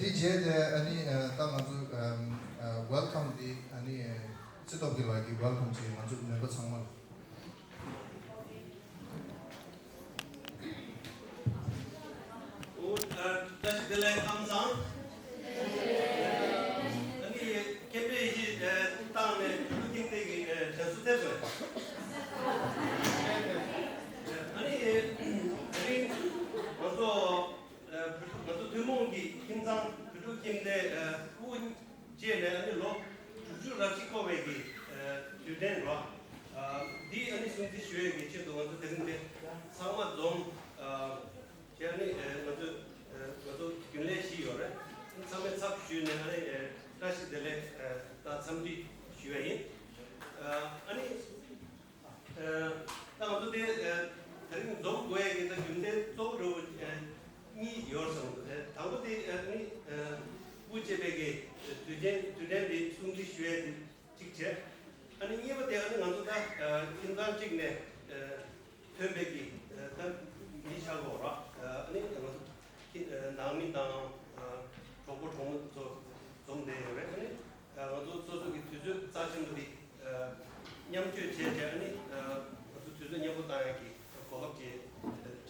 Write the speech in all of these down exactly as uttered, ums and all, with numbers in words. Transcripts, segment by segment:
དེ་རྗེས་དེ་ཨ་ནི་ད་ང་ཚོ་welcome དེ་ཨ་ནི་སྤྱི་ཚོགས་ཀྱི་ལག་གི་welcome བྱས། ང་ཚོ་མེམ་བར་ཚང་མ་ལ། ཨོ། ཨ། བཀྲ་ཤིས་བདེ་ལེགས། ཁམས་བཟང་། ཨ་ནི་མཁན་པོས་གཞས་བཏང་ནས་ཕྲུ་གུ་ཁྱིམ་སྡེ་གི་དྲན་གསོ་ཐེབས་སོང་། ཨ་ནི་དེ་རིང་ང་ཚོ་ང་ཚོ་ཐུན་མོང་གི་ཁྱིམ་ཚང་བོད་ཕྲུག་ཁྱིམ་སྡེ་དབུ་བཅས་ནས་ཨ་ནི་ལོ་དྲུག་ཅུ་རེ་བཞི་འཁོར་བའི་གི་དུས་དྲན་རོ། འདི་ཨ་ནི་སྲུང་བརྩི་ཞུ་ཡས་ཀྱི་ཆེད་དུ་ང་ཚོ་དེ་རིང་འདི་ཚང་མ་འཛོམས། ཨ་ནི་ང་ཚོ་ང་ཚོ་རྒྱུན་ལས་བཞི་ཡོད་རེད། ཚང་མས་ཚབ་ཞུས་ནས་ཨ་ནི་བཀྲ་ཤིས་བདེ་ལེགས་དང་འཚམས་འདྲི་ཞུ་ཡ་ཡིན། ཨ་ནི། ད་ང་ཚོ་དེ་དེ་རིང་འཛོམས་དགོས་ཡ་གི་ད་རྒྱུ་མཚན་གཙོ་བོ་འདྲ་བོ་གཉིས་ཡོད་བསམ་གི་འདུག་དང་པོ་དེ་ནི་དབུ་བཅས་པའི་གི་དུས་ཆེན་དུས་དྲན་དེ་སྲུང་བརྩི་ཞུ་ཡ་དེ་གཅིག་བྱས། ཨ་ནི་གཉིས་པ་དེ་ཨ་ནི་ང་ཚོ་ད་ཁྱིམ་ཚང་གཅིག་ནས་ཐོན་པའི་གི་ད་མི་ཆགས་དགོས་ར། ཨ་ནི་ང་ཚོ་ནང་མི་དང་གྲོགས་པོ་གྲོགས་མོ་ཚོ་འཛོམས་བསྡད་ཡོད་རེད། ཨ་ནི། ང་ཚོ་སོ་སོ་གི་དུས་ཚོད་རྩ་ཆེན་པོ་འདི་མཉམ་སྤྱོད་བྱས་བྱས་ཨ་ནི་ང་ཚོ་དུས་ཚོད་མཉམ་པོ་བཏང་ཡག་གི་གོ་སྐབས་ཅིག་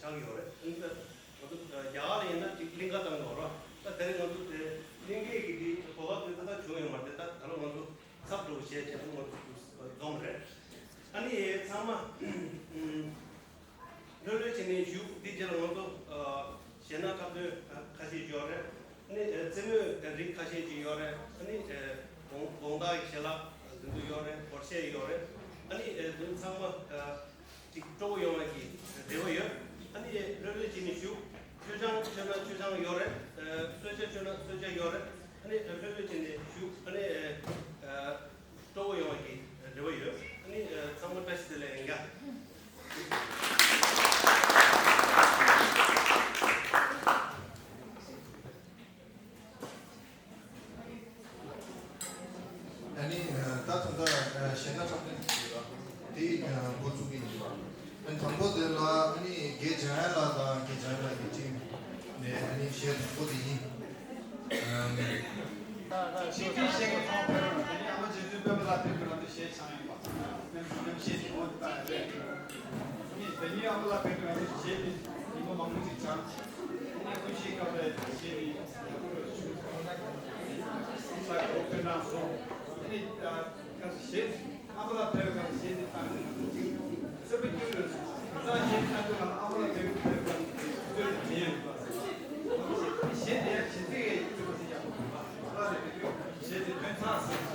ཆགས་ཡོད་རེད། ཨ་ནི་ད་ང་ཚོ་རྒྱ་གར་ལ་ཡིན་ན་ཅིག་གླིང་ག་བཏང་དགོས་རེད། ད་དེ་རིང་ང་ཚོ་དེ་གླིང་གའི་གི་འདི་གོ་སྐབས་འདི་ད་ལྟ་བྱུང་ཡོད་མ་རེད། ད་ད་ལོ་ང་ཚོ་ཚབ་འགྲོ་བྱས་བྱས་ཨ་ནི་ང་ཚོ་འཛོམས་རེད། ཨ་ནི་ཚང་མ། ལྷོད་ལྷོད་བྱས་ནས་བཞུགས། དེ་རྗེས་ལ་ང་ཚོ་གཞས་སྣ་འཁྲབ་སྟོན་ཁ་ཤས་ཡོད་རེད། ཨ་ནི་རྩེད་མོའི་རིགས་ཁ་ཤས་ཅིག་ཡོད་རེད། ཨ་ནི་དགོང་དགོང་དག་གི་ཞལ་ལག་འདི་ཚོ་ཡོད་རེད། སྒོར་གཞས་ཡོད་རེད། ཨ་ནི་འདི་ཚང་མ་ཅིག་སྤྲོ་པོ་ཡོང་བ་གི་རེ་བ་ཡོད། ཨ་ནི་ལྷོད་ལྷོད་བྱས་ནས་བཞུགས། མཆོད་ཆང་མཆོད་ན་མཆོད་ཆང་ཡོད་རེད། གསོལ་ཇ་མཆོད་ན་གསོལ་ཇ་ཡོད་རེད། ཨ་ནི་ལྷོད་ལྷོད་བྱས་ནས་བཞུགས། ཨ་ནི། སྤྲོ་པོ་ཡོང་བའི་རེ་བ་ཡོད། ཨ་ནི་ཚང་མ་བཀྲ་ཤིས་བདེ་ལེགས་ཡིན་ག། ཨ་ནི་ད་ད་ལྟ་གཞས་སྣ་འཁྲབ་སྟོན་དེ་འགོ་ཚུགས་ཀྱི་ཡིན་པ། ཨ་ནི་དང་པོ་དེ་ལ་ཨ་ནི་རྒན་འཇམ་དབྱངས་ལགས་དང་རྒན་འཇམ་དབྱངས་ལགས་ཀྱི་ཊིམ་ནས་ཨ་ནི་གཞས་དང་པོ་དེ་ཡིན། ཨམ། ཆིག་སྒྲིལ་བཤད་མཁན་ཚང་མ་ཕེབས་རོགས་གནང་། དེ་ནས་ཨ་མ་རྗེ་བཙུན་སྤེན་པ་ལགས་ཕེབས་དུས་ང་ཚོ་གཞས་བྱང་ཡིན་པ། ནམ་ཞིག་ནམ་ཞིག་དེ་འོང་དུས་ད་རེད། ནི་དེ་ནས་ཨ་མ་ལགས་ཕེབས་དུས་ང་ཚོ་གཞས་དེ་ཉིན་མོ་མང་པོ་ཞིག་བྱང་། དེ་ནས་སྐུ་མཁྱེན་སྐབས་ལ་གཞས་དེ་ཡག་པོ་རུ་ཞུགས། ཨ་མ་ལགས་གོ་ཕེབས་གནང་སོང་། དེ་ནས་ད་ང་ཚོ་གཞས། ཨ་མ་ལགས་ཕེབས་སྐབས་གཞས་འདི་བཏང་ནས་ང་ཚོ་གཅིག་སེམས་པ་སྐྱོ་ཡོད་སོང་། ང་ཚོ་གཞས་འདི་བཏང་དུས་ལ་ཨ་མ་ལགས་ཕེབས་ཕེབས་སྐབས་སྐྱོ་ཡོད་མི་ཡོད་པ། གཞས་འདི་ཡང་གཞས་ཚིག་ཡང་སྐྱོ་བ་ཞིག་ཡང་མ་རེད། གཞས་འདི་ཐོན་ཚར་སོང་།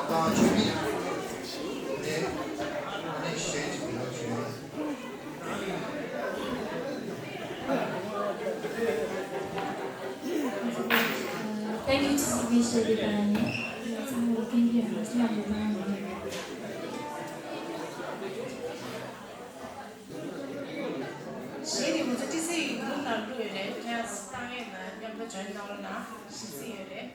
དང་ཆོས་མེད་ནས་ནས་ཤེས་ཀྱི་ཡོད་ཅེས། Thank you to C B Shady Barani. གཞི་ནས་ང་ཚོ་ཏི་སེ་ཡིག་འབྲུ་ནང་བླུགས་ཡོད་རེད། ཁྱེད་རང་བཏང་ཡས་ན་མཉམ་དུ་join་གནང་རོགས་གནང་། གཞི་རྩིས་ཡོད་རེད།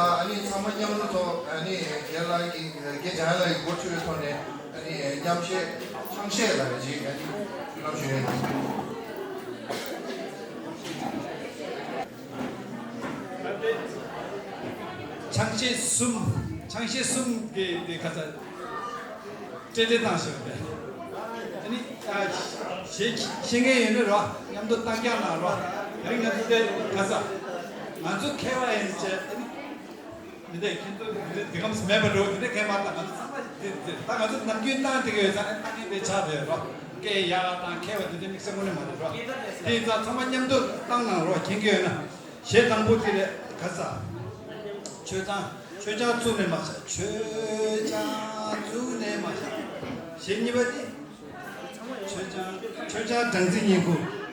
ཨ་ནི་ཚང་མ་མཉམ་རུབ་ཐོག་ཨ་ནི་རྒན་ལགས་ཀྱི་རྒན་འཇམ་དབྱངས་ལགས་ཀྱི་འགོ་ཁྲིད་པའི་ཐོག་ནས་ཨ་ནི་མཉམ་གཞས་ཆང་གཞས་ལ་ཅིག་ཨ་ནི་ལམ་ཞུ་ཡས་ཡིན། ཆང་གཞས་གསུམ། ཆང་གཞས་གསུམ་གྱི་དེ་ཁ་ཚ་སྤྲེལ་སྤྲེལ་བཏང་ཞེས་པ་དེ། ཨ་ནི་ཨ་གཞས་ཤེས་མཁན་ཡོད་ན་རོ། མཉམ་དུ་བཏང་རྐྱང་གནང་རོ། དེ་རིང་ང་ཚོ་དེ་ཁ་ཚ་ང་ཚོ་མཁས་པ་ཡིན་ཅེས་ཨ་ནི། མི་འདུག་ཁྱེད་ཚོ་འདི་འདྲ་འདི་གམ་མེད་པ་འགྲོ། འདི་འདྲ་གང་མ་བཏང་། ང་ཚོ་ཚང་མ་འདི་འདི་ད་ང་ཚོ་ནམ་རྒྱུན་བཏང་བསྡད་ཀྱི་ཡོད་ཙང་ནས་བཏང་མཁན་དེ་ཆགས་བསྡད་ཡོད་རོ། སྐད་ཡག་དང་མཁས་པ་འདི་འདྲ་དམིགས་བསལ་དངོས་གནས་མ་རེད་རོ། དེ་ཡིན་ཙང་ཚང་མ་མཉམ་དུ་བཏང་གནང་རོ། མཁྱེན་གྱི་ཡོད་ན། གཞས་དང་པོ་དེ་རེད། ཁ་ཚ། མཆོད་ཆང་། མཆོད་ཆང་བཙུགས་ནས་མ་བཞག་མཆོད་ཆང་བཙུགས་ནས་མ་བཞག་གཞས་གཉིས་པ་དེ། མཆོད་ཆང་། མཆོད་ཆང་སྦྲང་རྩི་བསྙེན་བཀུར།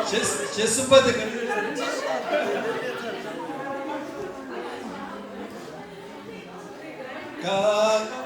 གཞས་གསུམ་པ་དེ་ག་རེ་རེད། ག་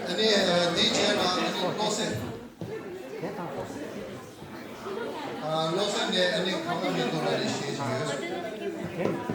ཨ་ནི་འདིའི་རྗེས་ལ་ཨ་ནི་བློ་གསལ། བློ་གསལ་ནས་ཨ་ནི་གང་ལ་མི་འདུག་ལ་ནི་ཞེས་བྱ་ཡོད།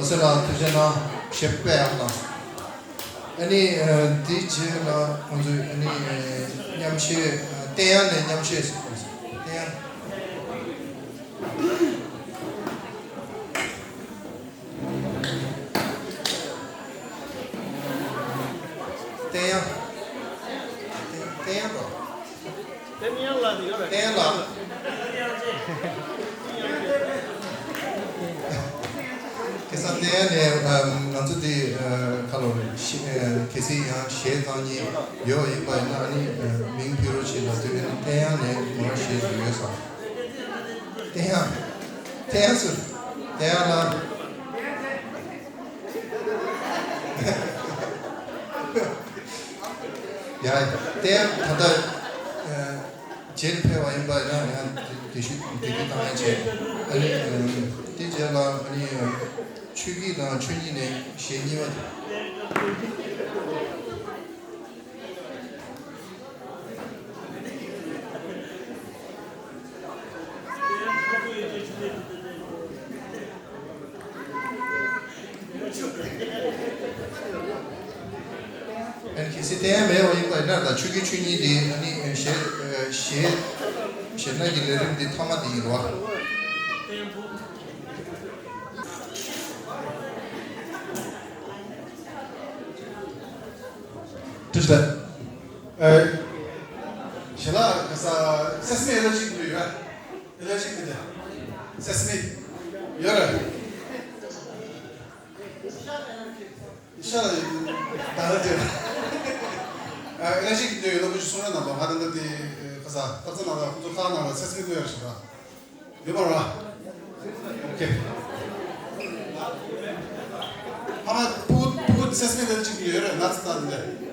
ཚེ་ལ་ཐུགས་རྗེ་གནང་། ཞེ་པོ་ཡག་དང་། ཨ་ནི་དེའི་རྗེས་ལ་ང་ཚོས་ཨ་ནི་མཉམ་གཞས། བསྟན་དབྱངས་ནས་མཉམ་གཞས་སུ་བསྟན་དབྱངས། བསྟན་དབྱངས། བསྟན་དབྱངས་དང་། བསྟན་དབྱངས་ལགས་དེ་ཡོད་རེད། བསྟན་དབྱངས་ལགས། ཁ་སང་བསྟན་དབྱངས་ནས་ང་ཚོ་དེ་ཁ་ལོ་རེད། གལ་སྲིད་ཡང་གཞས་བཏང་མཁན་ཡོད་ཡིན་པ་ཡིན་ན། ཨ་ནི་མིང་ཕུལ་རོགས་བྱེད་ལབ་དུས། ཨ་ནི་བསྟན་དབྱངས་ནས་མོ་གཞས་བཟོས་ཡོད་ས། བསྟན་དབྱངས། བསྟན་དབྱངས་ཟེར། བསྟན་དབྱངས་ལགས། ཡ། བསྟན་དབྱངས་ད་ལྟ་རྗེས་ཕེབས་པ་ཡིན་པ་ཡིན་ན། ཡང་དེ་ཤུ་དེ་དུས་བཏང་ཡང་བྱས། ཨ་ནི་དེ་རྗེས་ལ་ཨ་ནི་ཆོས་སྐྱིད་དང་ཆོས་ཉིད་ནས་གཞས་གཉིས་པ། ཨ་ནི་གལ་སྲིད་བསྟན་དབྱངས་མེད་པ་ཡིན་པ་ཡིན་ན། ད་ཆོས་སྐྱིད་ཆོས་ཉིད་དེ་ཨ་ནི་གཞས་གཞས་གཞས་སྣ་གི་ལས་རིམ་འདི་ཐོག་མ་དེ་ཡིན་རོ། ཏུ་ཤ། ཨེ། ཞལ་ལག་ག་ས་སེ་སེ་མིག་ཨེ་ལར་ཇི་འདུག་ཡོད། ཨེ་ལར་ཇི་འདུག་སེ་སེ་མིག་ཡོད་རེད། ཤ་ལ་ད་ལ་དེ། ཨེ་ལར་ཇི་འདུག་ཡོད་ལ། ཁོ་ཅིག་གསུང་རེ་གནང་དང་། ང་ད་ལྟ་དེ་ག་ས་ད་ཚོ་ནང་ལ་ཁོ་ཚོ་ཁག་ནང་ལ་སེ་སེ་མིག་འདུག་ཡོད་རེད་ཞེས་པ། ཡོད་མ་རེད་པ། ཨོ་ཁེ། ཕ་མ་ཕྲུ་གུ་ཕྲུ་གུ་སེ་སེ་མིག་ཨེ་ལར་ཇི་ཡོད་རེད། ན་ཚ་ད་འདི།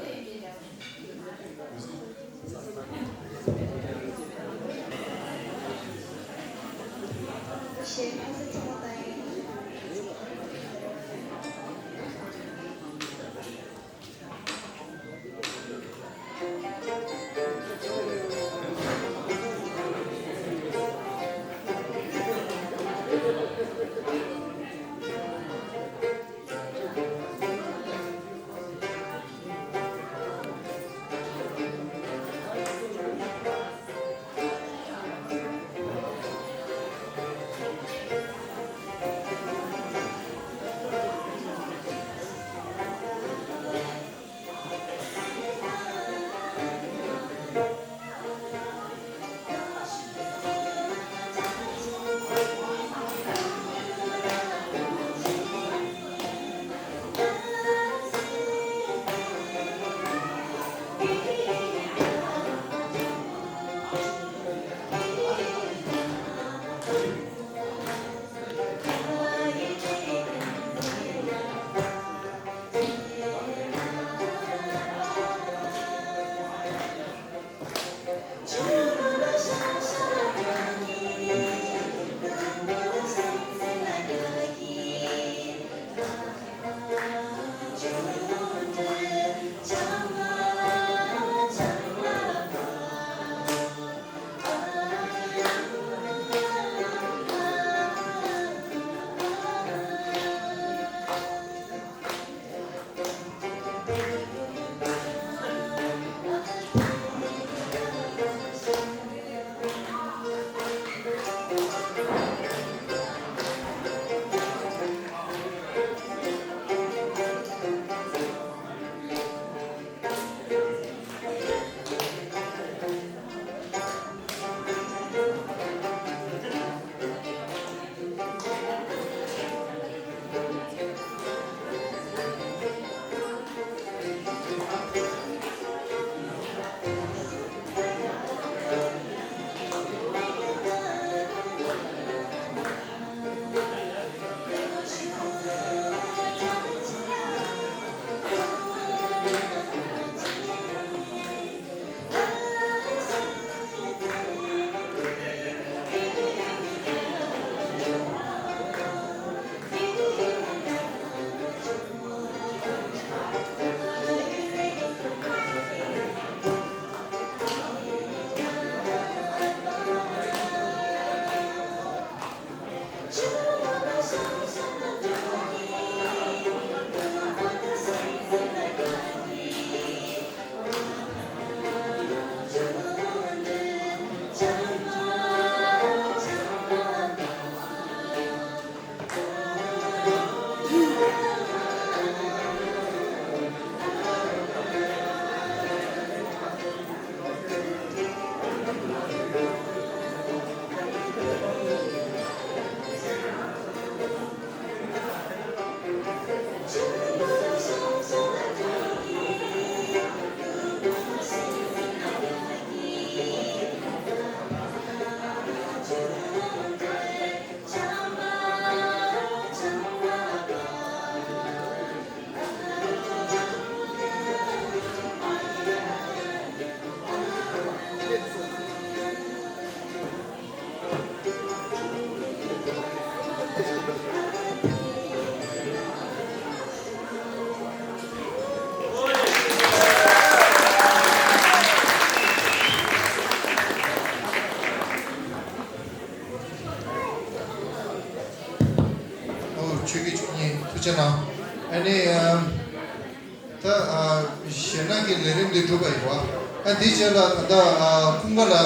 ཨ་འདིའི་རྗེས་ལ་ད་ལྟ་ཨ་ཁུངས་སྐར་ལ་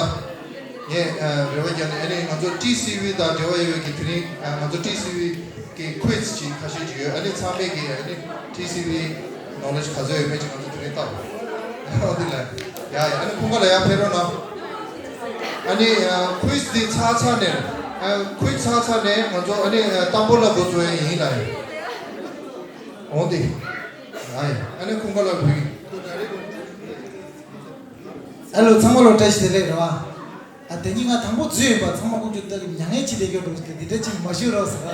ངས་ཨ་རེ་བ་བརྒྱབ་ནས། ཨ་ནི་ང་ཚོ་ཊི་སི་ཝི་དང་འབྲེལ་བ་ཡོད་པའི་གི་དེ་རིང་ཨ་ང་ཚོ་ཊི་སི་ཝི་གི་ཁུའིཛ་ཅིག་ཁ་ཤས་ཅིག་ཡོད། ཨ་ནི་ཚང་མས་གི་ཨ་ནི་ཊི་སི་ཝི་ནོ་ལེཇ་ག་ཚོད་ཡོད་མེད་ཅིག་ང་ཚོ་དེ་རིང་ལྟ། འོ་དེ་ལ་ཡ་ཡ། ཨ་ནི་ཁུངས་སྐར་ལ་ཡར་ཕེབས་རོགས་གནང་། ཨ་ནི་ཨ་ཁུའིཛ་འདི་ཚར་ཚར་ནས་ཨ་ཁུའིཛ་ཚར་ཚར་ནས་ང་ཚོ་ཨ་ནི་ཨ་ཏམ་བུ་ལ་འགོ་འཛུགས་ཡས་ཡིན་ལ་ཡ། འོ་དེ། ཨ་ཡ། ཨ་ནི་ཁུངས་སྐར་ལ་ཕེབས། ཨ་ལོ། ཚང་མ་ལོ་བཀྲ་ཤིས་བདེ་ལེགས་རེད་བ། ཨ་དེ་ཉིན་ང་དང་པོ་འཛུལ་ཡིན་པ། ཚང་མ་ཀུན་སྤྱོད་ལྟ་གི་མྱ་ངན་ཅི་བསྡད་ཡོད་འགྲོ་ཟེར། དེ་འདྲ་ཅིག་མ་ཞུ་རོགས་ཟེར་བ།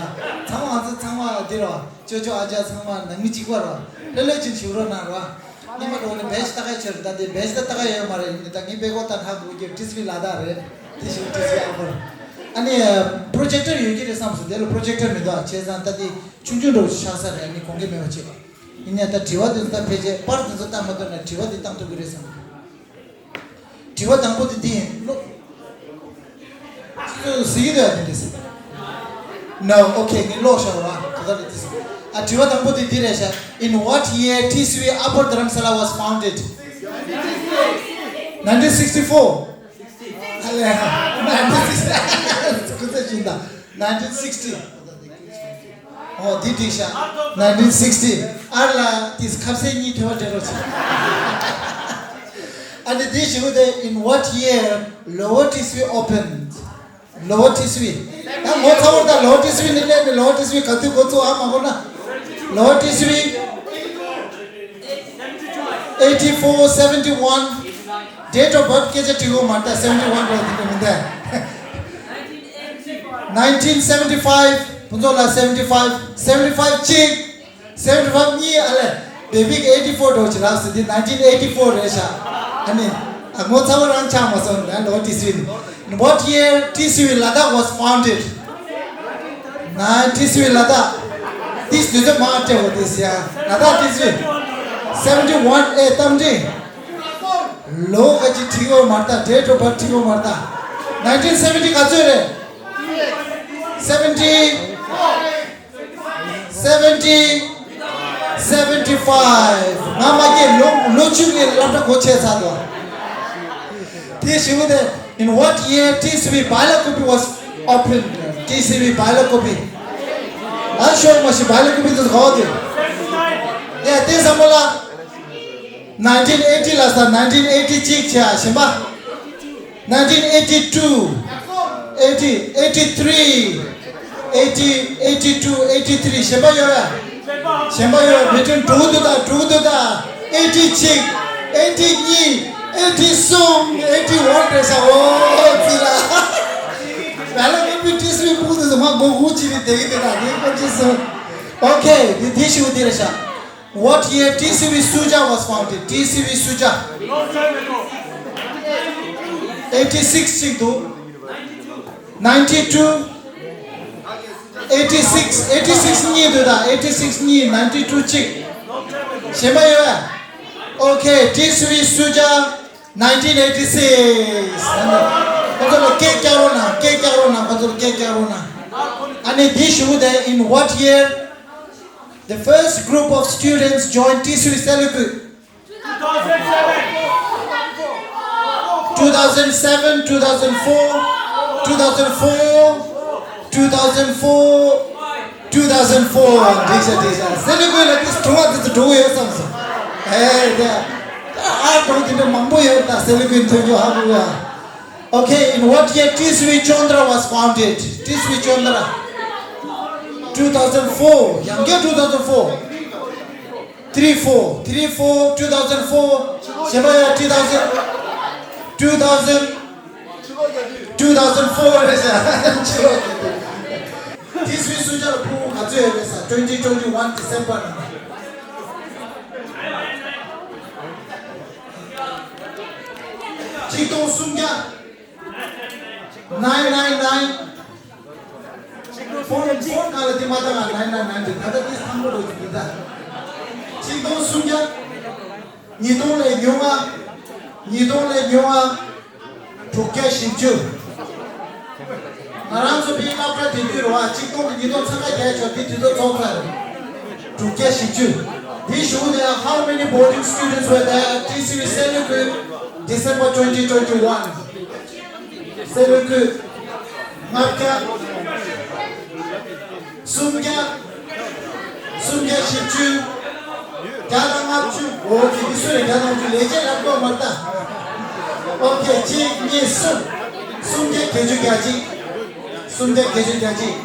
ཚང་མ་ང་ཚོ་ཚང་མ་འདི་རོ། ཅོ་ཅོ་ཨ་ཅག་ཚང་མ་ནང་མི་གཅིག་པ་རོ། ལྷོད་ལྷོད་ཅིག་ཞུ་རོགས་གནང་རོ། སྔོན་མ་འགྲོ་ནས་བེ་ཇི་ལྟ་ག་ཆེར་ད་དེ་བེ་ཇི་ད་ལྟ་ག་ཡོད་མ་རེད། ཡིན་ད་ངའི་པེ་ཀོ་ད་ཧ་གོ་གི་ཊི་སི་ཝི་ལ་དྭགས་རེད། དེ་ཞུ་ཊི་སི་ཝི་ཨ་ཕོར། ཨ་ནི་པྲོ་ཇེག་ཊར་ཡོད་ཀྱི་རེད་བསམ་སོང་། དེ་ལ་པྲོ་ཇེག་ཊར་མི་འདུག་ཨ། བྱས་ཙང་ད་དེ་ཆུང་ཆུང་འགྲོ་ཆགས་ས་རེད། ཨ་ནི་གོང་གི་མེད་པ་བྱེད། ཡིན་ནའི་ད་དྲི་བ་དེ་ཚོ་ད་ཕལ་ཆེར་པར་དེ་ཚོ་བཏང་མ་ཐུབ་ན་དྲི་བ་དེ་བཏང་ཐུབ་ཀྱི་རེད་བསམ། དྲི་བ་དང་པོ་དེ་འདི་ཡིན། ཀློག་ཅི་ཚོ་གཟིགས་ཀྱི་འདུག་ཡ། དེ་འདྲ་ཟེར། No, okay, ངས་ཀློག་བཞག་ར། ད་ལྟ་ལ་དེ་ཟེར། ཨ་དྲི་བ་དང་པོ་དེ་འདི་རེད་ཤག In what year T C V Upper Dharamsala was founded? Nineteen sixty-four. ཨ་ལས། Nineteen sixty། སྐུ་ཚེ་བྱིན་དང་། Nineteen sixty། ཨོ་འདི་འགྲིག་ཤག Nineteen sixty། ཨ་ལ་དེས་ཁ་ཟས་གཉིས་ཐོས་པ་འདྲ་རོགས་བྱེད། ཨ་ནི་འདི་ཞུ་དེ། In what year Lower Tisui opened? Lower Tisui། ད་ངོ་ཚ་བོར་ད་Lower Tisui་ནི་ལས་ནི་Lower Tisui་ག་དུས་འགོ་བཙུགས་ཨ་མ་གོ་ན། Lower Tisui། Eighty four, seventy one། Date of birth སྐད་ཆ་དྲི་གོ་མ་ད་seventy one་རོ་དེ་མི་འདའ། Nineteen seventy five། ཕུན་ཚོགས་ལགས་seventy five། Seventy five་གཅིག seventy five་གཉིས། ཨ་ལས། བེ་བིག་eighty four་འགྲོ་ཅི་ལགས་སི་དེ་nineteen eighty four་རེད་ཤག་ཨ་ནི་ཨ་ངོ་ཚ་བོ་རང་ཆགས་མ་སོང་ན་ལོ་ཊི་སི་ཝི། What year T C V Ladakh was founded? ན་ཊི་སི་ཝི་ལ་དྭགས། དེ་དུས་ཚོད་མང་སྤྲད་འོ་དེ་ཟེར་ཡ། ལ་དྭགས་དེ་དུས་seventy one། ཨེ་གཏམ་འདྲི། ལོ་ག་ཅི་ཁྲིད་ཡོད་མ་རེད་ད། Date of birth ཁྲིད་ཡོད་མ་རེད་ད། Nineteen seventy་ག་ཚོད་རེད། Seventy། Seventy། Seventy five། ང་མ་སྐྱེས་ལོ་ལོ་བཅུ་གི་སློབ་གྲྭ་སྒོ་ཕྱེ་ཚར་འདུག་དེ་ཞུ་གི་དེ། In what year T C V Bailakupi was opened? T C V Bailakupi། ཨ་ཤོག་མ་ཤི་Bailakupi་དུ་གོ་དེ། ཡ་དེ་བསམ་པ་ལ། Nineteen eighty་ལ་ས་nineteen eighty་གཅིག་བྱས་ཨ་ཤེས་པ། Nineteen eighty two། Eighty། Eighty three། Eighty། Eighty two། Eighty three། གཞན་པ་ཡོད་པས། གཞན་པ་ཡོད་པས། མི་ཁྲོན་འགྲོ་གི་འདུག་ད། འགྲོ་གི་འདུག་ད། Eighty་གཅིག། Eighty་གཉིས། Eighty་གསུམ། Eighty one་རེད་ཤག་འོ་ཙི་ལ། ད་ལ་ངའི་མི་ཏི་སི་ཝི་སྤུ་དེ་ཚོ་མ་མགོ་འགུག་ཅི་རེད་དེ་གི་དེ་ད་དེ་ཀོ་ཅི་སོ། ཨོ་ཁེ། དེ་དེ་ཞུ་དེ་རེད་ཤག What year T C V Suja was founded? T C V Suja། Eighty six་ཅིག་འདུག Ninety two། Eighty six། Eighty six་གཉིས་འདུག་ད། Eighty six་གཉིས། Ninety two་གཅིག་གཞན་པ་ཡོད། ཨོ་ཁེ། T C V Suja། Nineteen eighty six། ཁོ་ཚོ་ལ་སྐད་རྒྱག་རོགས་གནང་། སྐད་རྒྱག་རོགས་གནང་། ཁོ་ཚོ་ལ་སྐད་རྒྱག་རོགས་གནང་། ཨ་ནི་འདི་ཞུ་གི་དེ། In what year the first group of students joined T C V Selikui? Two thousand seven, two thousand four, two thousand four, two thousand four, two thousand four། འགྲིག་ཤག་འགྲིག་ཤག Selikui་ལ་དེ་གྲུང་བ་དེ་ཚོ་གྲུང་ཡོད་བསམ་སོང་། ཨེ་དེ་ཨ་གྲུང་དེ་འདྲ་མང་པོ་ཡོད་ད། Selikui་མཐུན་འགྱུར་ཧ་གོ་ཡ། Okay, in what year T C V Chandra was founded? T C V Chandra། Two thousand four། ཡང་བསྐྱར་two thousand four། Three four། Three four། Two thousand four། གཞན་པ་ཡ། Two thousand། Two thousand། Two thousand four་རེད་ཤག T C V་སུ་ཇ་ལ་ཕྲུ་གུ་ག་ཚོད་ཡོད་རེད་ཟེར། Twenty twenty one December་ནང་། ཆིག་སྟོང་སུམ་བརྒྱ། Nine nine nine། ཕོན་ཕོན་གང་ལ་དེ་མ་བཏང་ང་nine nine nine་དེ་ད་ལྟ་དེ་ཚང་མ་རོ་ཅིག་ད། ཆིག་སྟོང་སུམ་བརྒྱ། ཉིས་སྟོང་ལས་ཉུང་ང་། ཉིས་སྟོང་ལས་ཉུང་ང་། དྲུག་བརྒྱ་བཞི་བཅུ། ང་རང་ཚོ་ཕའི་སློབ་གྲྭ་དེ་དུས་རོ་ཨ་ཆིག་སྟོང་དང་ཉིས་སྟོང་ཚང་ཁ་རྒྱག་ཆོག་དེ་དུས་ཚོད་ཚོགས་ཚར་རེད། དྲུག་བརྒྱ་བཞི་བཅུ། དེའི་གཞུག་ནས་How many boarding students were there at T C V Selikui? December twenty twenty-one. སེ་ར་ཁུལ་ལྔ་བརྒྱ། སུམ་བརྒྱ། སུམ་བརྒྱ་བཞི་བཅུ། བརྒྱ་དང་ལྔ་བཅུ། འོ་དེ་མི་སུ་རེད། བརྒྱ་དང་ལྔ་བཅུ་ལས་བྱེད་ལ་ལྟོས་མ་ལྟ། ཨོ་ཁེ། གཅིག་གཉིས། གསུམ། སུམ་བརྒྱ་བརྒྱད་ཅུ་གྱ་གཅིག། སུམ་བརྒྱ་བརྒྱད་ཅུ་གྱ་གཅིག།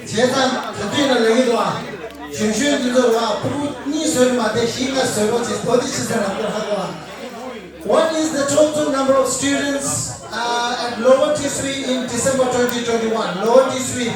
བྱས་ཙང་ད་དུས་ན་ལས་ཀྱི་འདུག་ཨ། གཞོན་གཞོན་འདི་ཚོ་ལ་ཕྲུ་གུ་གཉིས་བཟོས་ནས་མ་བསྡད། བཞི་ལྔ་བཟོས་རོགས་བྱེད། འོ་དེ་ཕྱི་ཚེ་ནང་ཁུལ་ཧ་གོ་ཨ། What is the total number of students uh, at Lower Tisui in December twenty twenty-one? Lower Tisui.